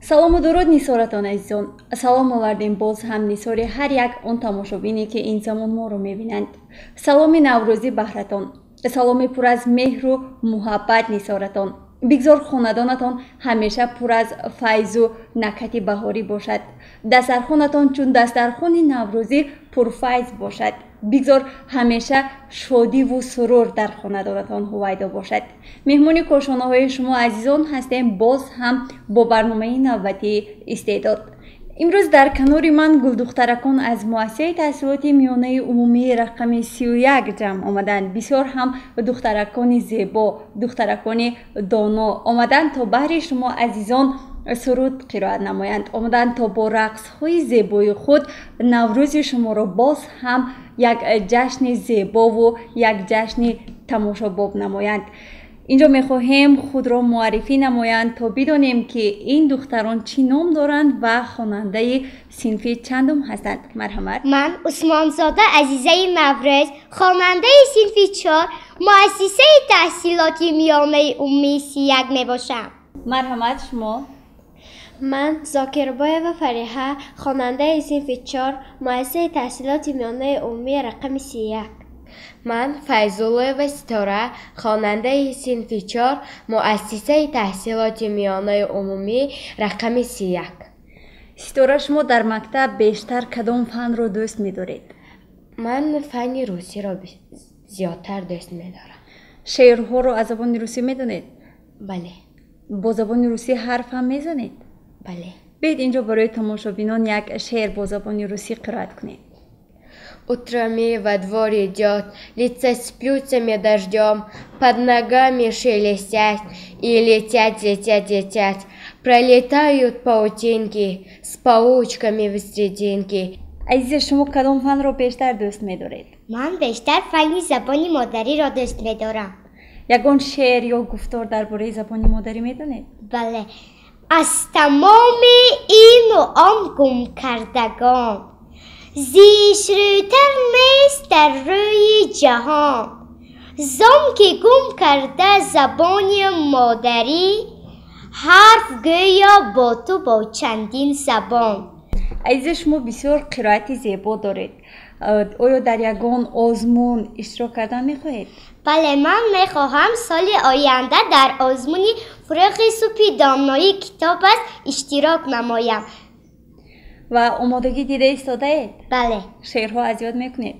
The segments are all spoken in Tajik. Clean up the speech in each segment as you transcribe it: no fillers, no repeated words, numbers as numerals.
Салому дуруд нисоратон азизон. Салом овардем боз ҳам нисори ҳар як он тамошобине ки ин замон моро мебинанд. Саломи наврӯзӣ баҳратон, саломи пур аз меҳру муҳаббат нисоратон. Бигзор хонадонатон ҳамеша пур аз файзу накати баҳорӣ бошад. Дастархонатон чун дастархони наврӯзӣ пурфайз бошад. Бигзор ҳамеша шодиву сурур дар хонадонатон ҳувайдо бошад. Меҳмони кошонаҳои шумо азизон ҳастем боз ҳам бо барномаи навбатии истеъдод. Имрӯз дар канори ман гулдухтаракон аз муассисаи таҳсилоти миёнаи умумии рақами 31 ҷамъ омаданд. Бисёр ҳам духтаракони зебо, духтаракони доно омаданд то баҳри шумо азизон суруд қироат намоянд. Омаданд то бо рақсҳои зебои худ наврӯзи шуморо боз ҳам як ҷашни зебову як ҷашни тамошобоб намоянд. Инҷо мехоҳем худро муаррифӣ намоянд то бидонем ки ин духтарон чӣ ном доранд ва хонандаи синфи чандум ҳастанд. Марҳамат. Ман Усмонзода Азизаи Наврӯз, хонандаи синфи 4 муассисаи таҳсилоти миёнаи умумии 31 мебошам. Марҳамат шумо. Ман Зокирбоева Фариҳа, хонандаи синфи 4 муассисаи таҳсилоти миёнаи умумии рақами 31. Ман Файзуллоева Ситора, хонандаи синфи 4 муассисаи таҳсилоти миёнаи умумӣ рақами 31. Ситора, шумо дар мактаб бештар кадом фанро дӯст медоред? Ман фанни русиро зиёдтар дӯст медорам. Шеърҳоро аз забони русӣ медонед? Бале. Бо забони русӣ ҳарф ҳам мезанед? Бале. Биёед инҷо барои тамошобинон як шеър бо забони русӣ қироат кунед. Утрами во двор идет, лица с плюцами дождем, под ногами шелестят и летят, летят, летят. Пролетают паутинки с паучками в серединке. Азиза, шумо кадом фанро бештар дӯст медоред? Ман бештар фанни забони модариро дӯст медорам. Ягон шеър ё гуфтор дар бораи забони модарӣ медонед? Бале. Аз тамоми ину он гумкардагон зишрӯтар нест дар рӯи ҷаҳон. Зон ки гум карда забони модарӣ, ҳарф гӯё бо ту бо чандин забон. Азиза, шумо бисёр қироати зебо доред. Оё дар ягон озмун иштирок кардан мехоҳед? Бале, ман мехоҳам соли оянда дар озмуни фурӯғи субҳи доноии китоб аст иштирок намоям. Ва омодагӣ дида истодаед? Бале. Шеърҳо аз ёд мекунед?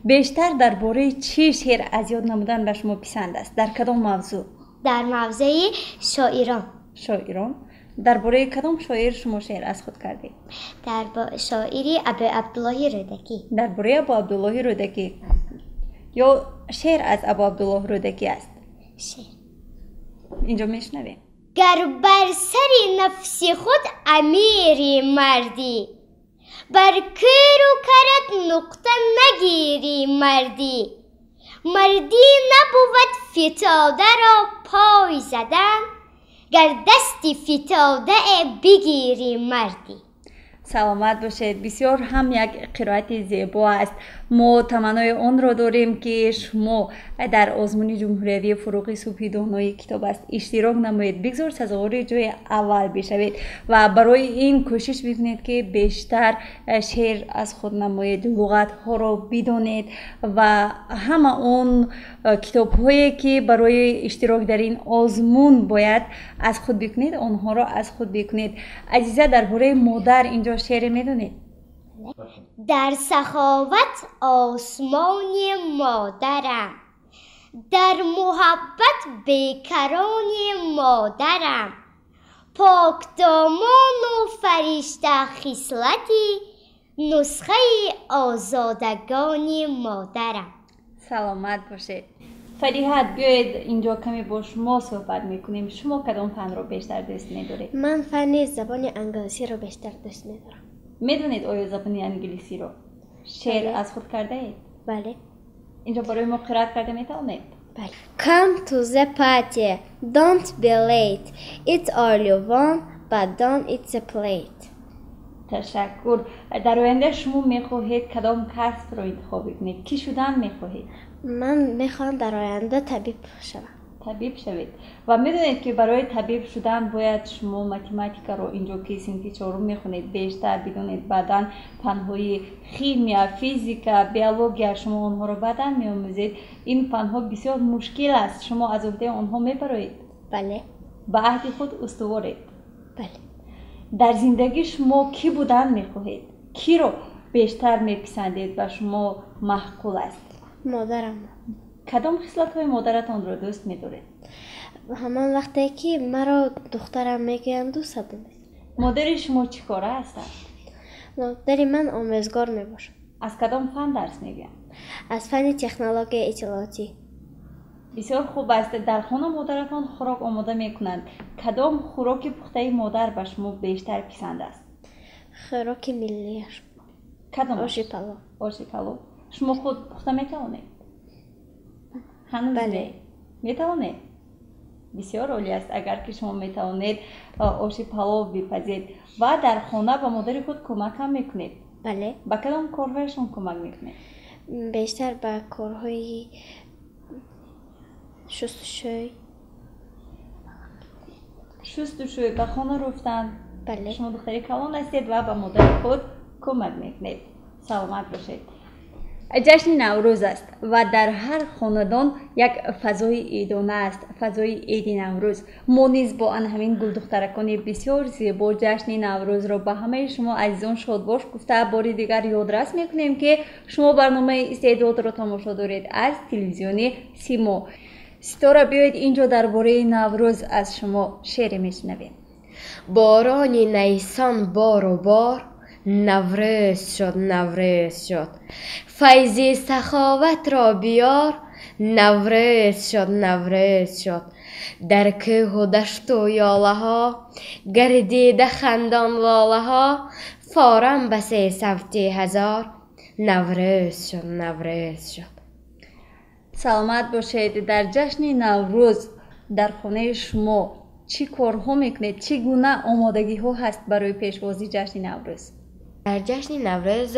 Бештар дар бораи чӣ шеър аз ёд намудан ба шумо писанд аст? Дар кадом мавзӯъ? Дар мавзӯи шоирон. Шоирон? Дар бораи кадом шоир шумо шеър аз худ кардед? Дар шоири Абу Абдуллоҳи Рӯдакӣ. Дар бораи Абу Абдуллоҳи Рӯдакӣ. Ё шеър аз Абу Абдуллоҳ Рӯдакӣ аст? Шеър. Инҷо мешунавем. Гар бар сари нафси худ амири мардӣ, бар кӯру карат нуқта нагири мардӣ. Мардӣ набувад фитодаро пой задан, гар дасти фитодае бигири мардӣ. Саломат бошед. Бисёр ҳам як қироати зебо аст. Мо таманнои онро дорем ки шумо дар озмуни ҷумҳуриявии фурӯғи субҳи доноии китоб аст иштирок намоед. Бигзор сазовори ҷои аввал бишавед ва барои ин кӯшиш бикунед ки бештар шеър аз худ намоед, луғатҳоро бидонед ва ҳама он китобҳое ки барои иштирок дар ин озмун бояд аз худ бикунед, онҳоро аз худ бикунед. Азиза, дар бораи модар инҷо шеъре медонед? Дар саховат осмони модарам, дар муҳаббат бекарони модарам, покдомону фаришта хислатӣ, нусхаи озодагони модарам. Саломат бошед. Фариҳат, биёед инҷо каме бо шумо суҳбат мекунем. Шумо кадом фанро бештар дӯст медоред? Ман фанни забони англисиро бештар дӯст медорам. Медонед оё забони англисиро? Шеър аз худ кардаед? Бале. Инҷо барои мо қироат карда метавонед? Бале. Come to the party, don't be late. Eat all you want, but don't eat the plate. Ташаккур. Дар оянда шумо мехоҳед кадом касбро интихоб кунед? Кӣ шудан мехоҳед? Ман мехоҳам дар оянда табиб шавам. Табиб шавед. Ва медонед ки барои табиб шудан бояд шумо математикаро инҷо ки синфи чорум мехонед бештар бидонед, баъдан фанҳои химия, физика, биология шумо онҳоро баъдан меомӯзед. Ин фанҳо бисёр мушкил аст. Шумо аз уҳдаи онҳо мебароед? Бале. Ба аҳди худ устуворед? Бале. Дар зиндагӣ шумо кӣ будан мехоҳед? Киро бештар меписандед, ба шумо маъқул аст? Модарам. Кадом хислатҳои модаратонро дӯст медоред? Ҳамон вақте ки маро духтарам мегӯянду садо мезанад. Модари шумо чӣ кора ҳастанд? Модари ман омӯзгор мебошад. Аз кадом фан дарс мегӯянд? Аз фанни технологияи иттилоотӣ. Бисёр хуб аст. Дар хона модаратон хӯрок омода мекунанд. Кадом хӯроки пухтаи модар ба шумо бештар писанд аст? Хӯроки миллиаш. Кадом? Оши палов. Оши палов. Шумо худ пухта метавонед? Ҳанӯз Бале. Метавонед? Бисёр олӣ аст, агар ки шумо метавонед оши палов бипазед ва дар хона ба модари худ кӯмак ҳам мекунед. Бале. Ба кадом корҳояшон кӯмак мекунед? Бештар ба корҳои шустушӯй. Шустушӯй, ба хона руфтан. Бале. Шумо духтари калон ҳастед ва ба модари худ кӯмак мекунед. Саломат бошед. Ҷашни Наврӯз аст ва дар ҳар хонадон як фазои идона аст, фазои иди Наврӯз. Мо низ бо ан ҳамин гулдухтаракони бисёр зебо ҷашни Наврӯзро ба ҳамаи шумо азизон шодбош гуфта бори дигар ёдрас мекунем ки шумо барномаи истеъдодро тамошо доред аз телевизиони Симо. Ситора, биёед инҷо дар бораи Наврӯз аз шумо шеъре мешунавем. Борони найсон бору бор, Наврӯз шуд, Наврӯз шуд. Файзи саховатро биёр, Наврӯз шуд, Наврӯз шуд. Дар кӯҳу дашту ёлаҳо, гардида хандон лолаҳо, форам ба се савти ҳазор, Наврӯз шуд, Наврӯз шуд. Саломат бошед. Дар ҷашни Наврӯз дар хонаи шумо чӣ корҳо мекунед? Чӣ гуна омодагиҳо ҳаст барои пешвозии ҷашни Наврӯз? Дар ҷашни Наврӯз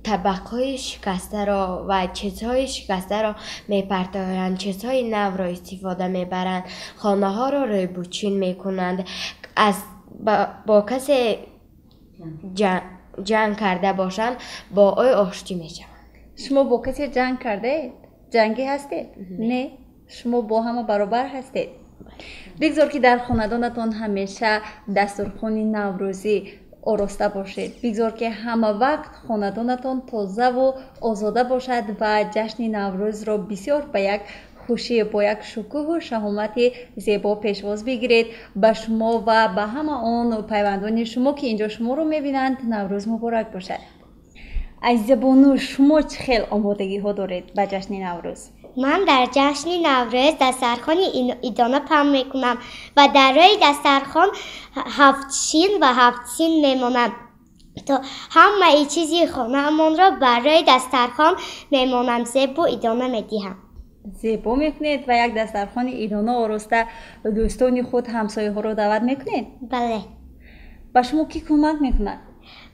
табақҳои шикастаро ва чизҳои шикастаро мепартоянд, чизҳои навро истифода мебаранд, хонаҳоро рӯйбучин мекунанд, аз бо касе ҷанг карда бошанд, бо ӯ оштӣ мешаванд. Шумо бо касе ҷанг кардаед? Ҷангӣ ҳастед? Не, шумо бо ҳама баробар ҳастед. Бигзор ки дар хонадонатон ҳамеша дастурхони наврӯзӣ ороста бошед. Бигзор ки ҳама вақт хонадонатон тозаву озода бошад ва ҷашни Наврӯзро бисёр ба як хушӣ, бо як шукӯҳу шаҳомати зебо пешвоз бигиред. Ба шумо ва ба ҳама он пайвандони шумо ки инҷо шуморо мебинанд, Наврӯз муборак бошад. Азизабону, шумо чӣ хел омодагиҳо доред ба ҷашни Наврӯз? Ман дар ҷашни Наврӯз дастархони идона паҳн мекунам ва дар рӯи дастархон ҳафт шин ва ҳафт син мемонам, то ҳамаи чизи хонаамонро бар рӯи дастархон мемонам, зебу идона медиҳам. Зебо мекунед ва як дастархони идона ороста дӯстони худ, ҳамсояҳоро даъват мекунед? Бале. Ба шумо кӣ кӯмак мекунад?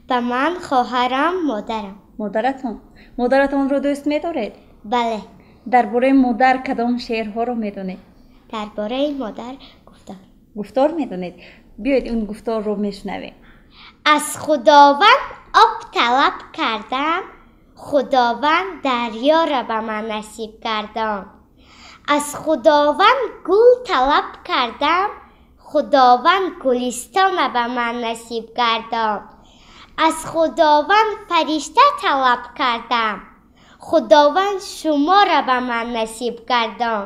Ба ман хоҳарам, модарам. Модаратон? Модаратонро дӯст медоред? Бале. Дар бораи модар кадом шеърҳоро медонед? Дар бораи модар гуфтор. Гуфтор медонед? Биёед он гуфторро мешунавем. Аз Худованд об талаб кардам, Худованд дарёро ба ман насиб гардон. Аз Худованд гул талаб кардам, Худованд гулистонро ба ман насиб гардон. Аз Худованд фаришта талаб кардам, Худованд шуморо ба ман насиб гардон.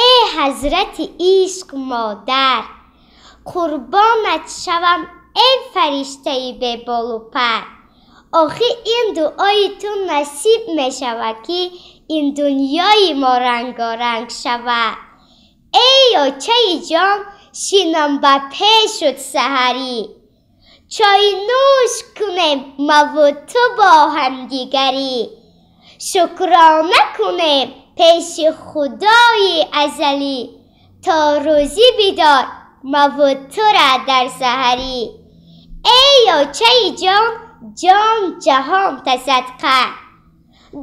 Эй ҳазрати ишқ модар, қурбонат шавам Эй фариштаи беболу пар. Охир ин дуои ту насиб мешавад, ки ин дунёи мо рангоранг шавад. Эй очаи ҷон, шинам ба пешут саҳарӣ, чой нӯш кунем маву ту бо ҳамдигарӣ. Шукрона кунем пеши худои азалӣ, то рӯзӣ бидор маву тура дар саҳарӣ. Эй очаи ҷон, ҷон ҷаҳон тасадқа,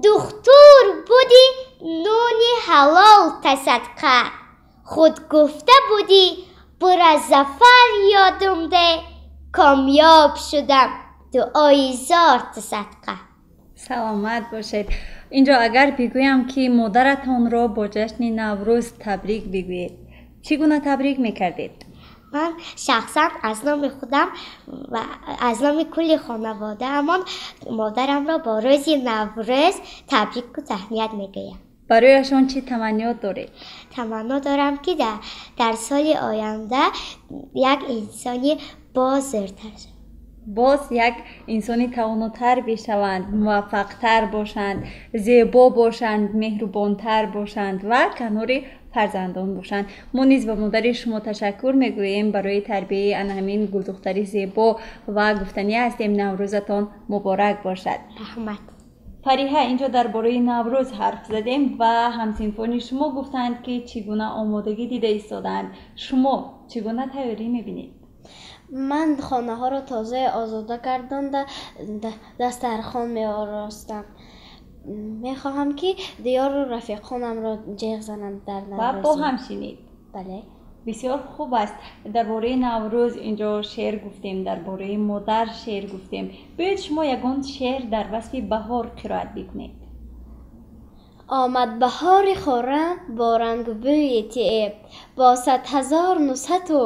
духтур будӣ нуни ҳалол тасадқа. Худ гуфта будӣ бура зафар ёдум де, комёб шудам дуои зор тасадқа. Саломат бошед. Инҷо агар бигӯям, ки модаратонро бо ҷашни Наврӯз табрик бигӯед, чӣ гуна табрик мекардед? Ман шахсан аз номи худам ва аз номи кулли хонаводаамон модарамро бо рӯзи Наврӯз табрику таҳният мегӯям. Барояшон чӣ таманниёт доред? Таманно дорам, ки дар соли оянда як инсони боз зӯртар шавад. Боз як инсони тавонотар бишаванд, муваффақтар бошанд, зебо бошанд, меҳрубонтар бошанд ва канори фарзандон бошанд. Мо низ ба модари шумо ташаккур мегӯем барои тарбияи ана ҳамин гулдухтари зебо ва гуфтанӣ ҳастем, Наврӯзатон муборак бошад. Раҳмат. Фариҳа, инҷо дар бораи Наврӯз ҳарф задем ва ҳамсинфони шумо гуфтанд, ки чӣ гуна омодагӣ дида истодаанд. Шумо чӣ гуна тайёрӣ мебинед? Ман хонаҳоро тоза озода гардонда дастархон меоростам. Мехоҳам, ки диёру рафиқонамро ҷеғ занам дар Ва Наврӯзӣ. Бо ҳам шинед. Бале. Бисёр хуб аст. Дар бораи Наврӯз инҷо шеър гуфтем, дар бораи модар шеър гуфтем. Биёед, шумо ягон шеър дар васфи баҳор қироат бикунед. Омад баҳори хуррам бо рангу бӯи тиб, бо садҳазор нузҳату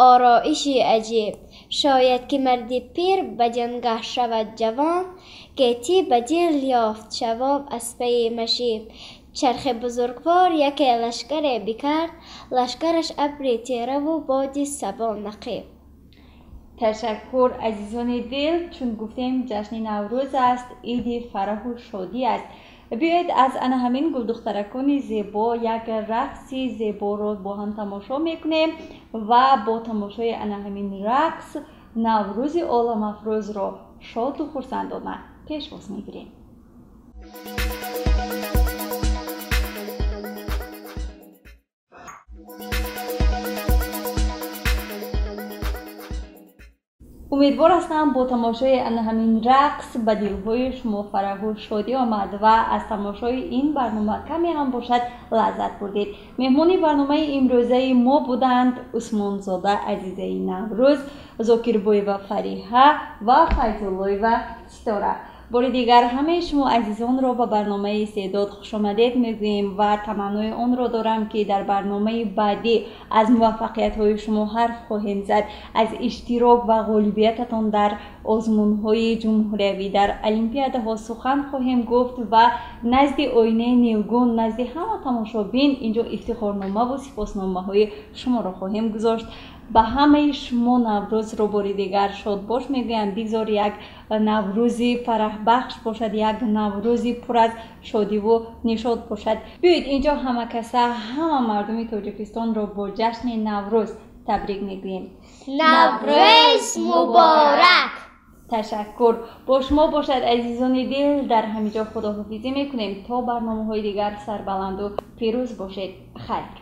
ороиши аҷиб. Шояд ки марди пир ба ҷангаҳ шавад ҷавон, гетӣ ба дил ёфт шавоб аз пайи машиб. Чархи бузургвор яке лашкаре бикард, лашкараш абри тераву боди сабо нақиб. Ташаккур, азизони дил. Чун гуфтем, ҷашни Наврӯз аст, иди фараҳу шодӣ аст. Биёед, аз ана ҳамин гулдухтаракони зебо як рақси зеборо бо ҳам тамошо мекунем ва бо тамошои ана ҳамин рақс Наврӯзи оламафрӯзро шоду хурсандона пешвоз мегирем. Умедвор ҳастам, бо тамошои ана ҳамин рақс ба дилҳои шумо фараҳу шодӣ омад ва аз тамошои ин барнома каме ҳам бошад лаззат бурдед. Меҳмони барномаи имрӯзаи мо буданд Усмонзода Азизаи Наврӯз, Зокирбоева Фариҳа ва Файзуллоева Ситора. Бори дигар ҳамаи шумо азизонро ба барномаи Истеъдод хушомадед мегӯем ва таманнои онро дорам, ки дар барномаи баъдӣ аз муваффақиятҳои шумо ҳарф хоҳем зад, аз иштирок ва ғолибиятатон дар озмунҳои ҷумҳуриявӣ, дар олимпиадаҳо сухан хоҳем гуфт ва назди оинаи нилгун, назди ҳама тамошобин инҷо ифтихорномаву сипосномаҳои шуморо хоҳем гузошт. Ба ҳамаи шумо Наврӯзро бори дигар шодбош мегӯям. Бигзор як Наврӯзи фараҳбахш бошад, як Наврӯзи пур аз шодиву нишот бошад. Биёед, инҷо ҳамакаса ҳама мардуми Тоҷикистонро бо ҷашни Наврӯз табрик мегӯем. Наврӯз муборак! Ташаккур. Бо шумо бошад, азизони дил, дар ҳамин ҷо худоҳофизӣ мекунем. То барномаҳои дигар сарбаланду пирӯз бошед. Хайр.